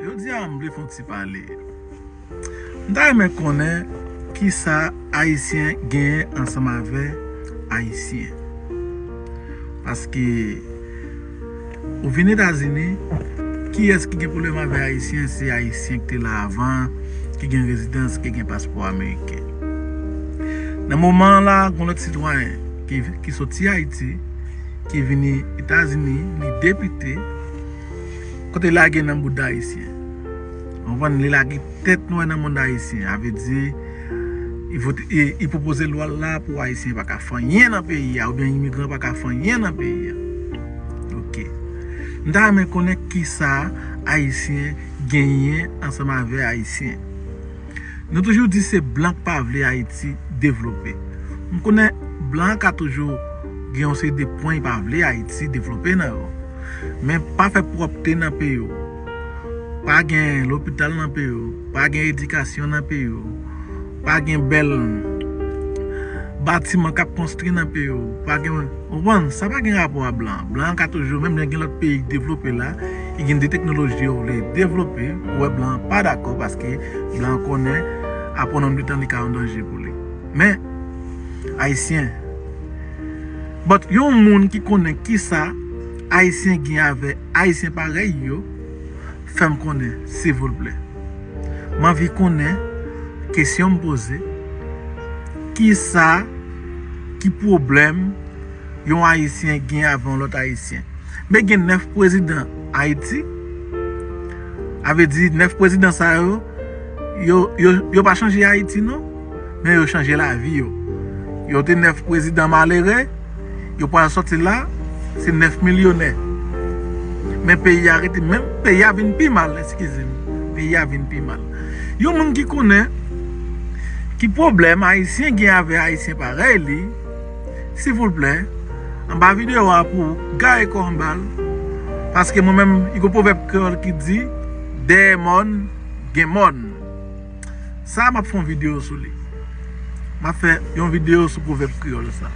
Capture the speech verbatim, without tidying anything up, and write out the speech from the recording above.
Jodi a, m vle fè yon ti pale. M ta renmen konnen kisa Ayisyen genyen ansanm avè Ayisyen. Paske ou vin Etazini, kiyès ki gen pwoblèm avè Ayisyen? Se Ayisyen ki te la avan, ki gen rezidans, ki gen paspò ameriken. Nan moman an la, gen lòt sitwayen ki, ki soti Ayiti, ki vini Etazini, li depite, kote lage nan bouda Ayisyen. Ou konprann? Li lage tèt nwè nan mond Ayisyen. A vle di, li vote, li, li pwopoze lwa la pou Ayisyen pa ka fè anyen nan peyi a, oubyen imigran pa ka fè anyen nan peyi a. Ok. M ta renmen konnen kisa Ayisyen genyen ansanm avè Ayisyen. Nou toujou di se blan k pa vle Ayiti devlope. M konnen blan an ka toujou gen yon seri de pwen li pa vle Ayiti devlope nan yo. Men pa fè pwòpte nan peyi w. Pa gen lopital nan peyi w. Pa gen edikasyon nan peyi w. Pa gen bèl batiman k ap konstwi nan peyi w. Pa gen, ou konprann, sa pa gen rapò a blan. Blan an ka toujou, menm lè gen lòt peyi k devlope la, ki gen de teknoloji yo vle devlope, ou wè blan an pa dakò paske blan an konnen apre yon nonb de tan li ka yon danje pou li. Men, Ayisyen, but yon moun ki konnen kisa Ayisyen gen avè Ayisyen parèy yo, fè m konnen, silvouplè. M anvi konnen, kesyon m poze, kisa, ki pwoblèm yon Ayisyen gen avè yon lòt Ayisyen? Men gen nèf prezidan Ayiti. A vle di, nèf prezidan sa yo, yo, yo, yo pa chanje Ayiti, non. Men yo chanje lavi yo. Yo te nèf prezidan malere, yo pral sòti la, se nèf milyonè. Men peyi a rete menm, peyi a vin pi mal, eskize m. Peyi a vin pi mal. Yon moun ki konnen ki pwoblèm Ayisyen gen avè Ayisyen parèy li, silvouplè, anba videyo a pou gaye kò anba l, paske mwen menm, gen yon pwovèb kreyòl ki di, dèyè mòn, gen mòn. Sa, m ap fè yon videyo sou li. M ap fè yon videyo sou pwovèb kreyòl sa.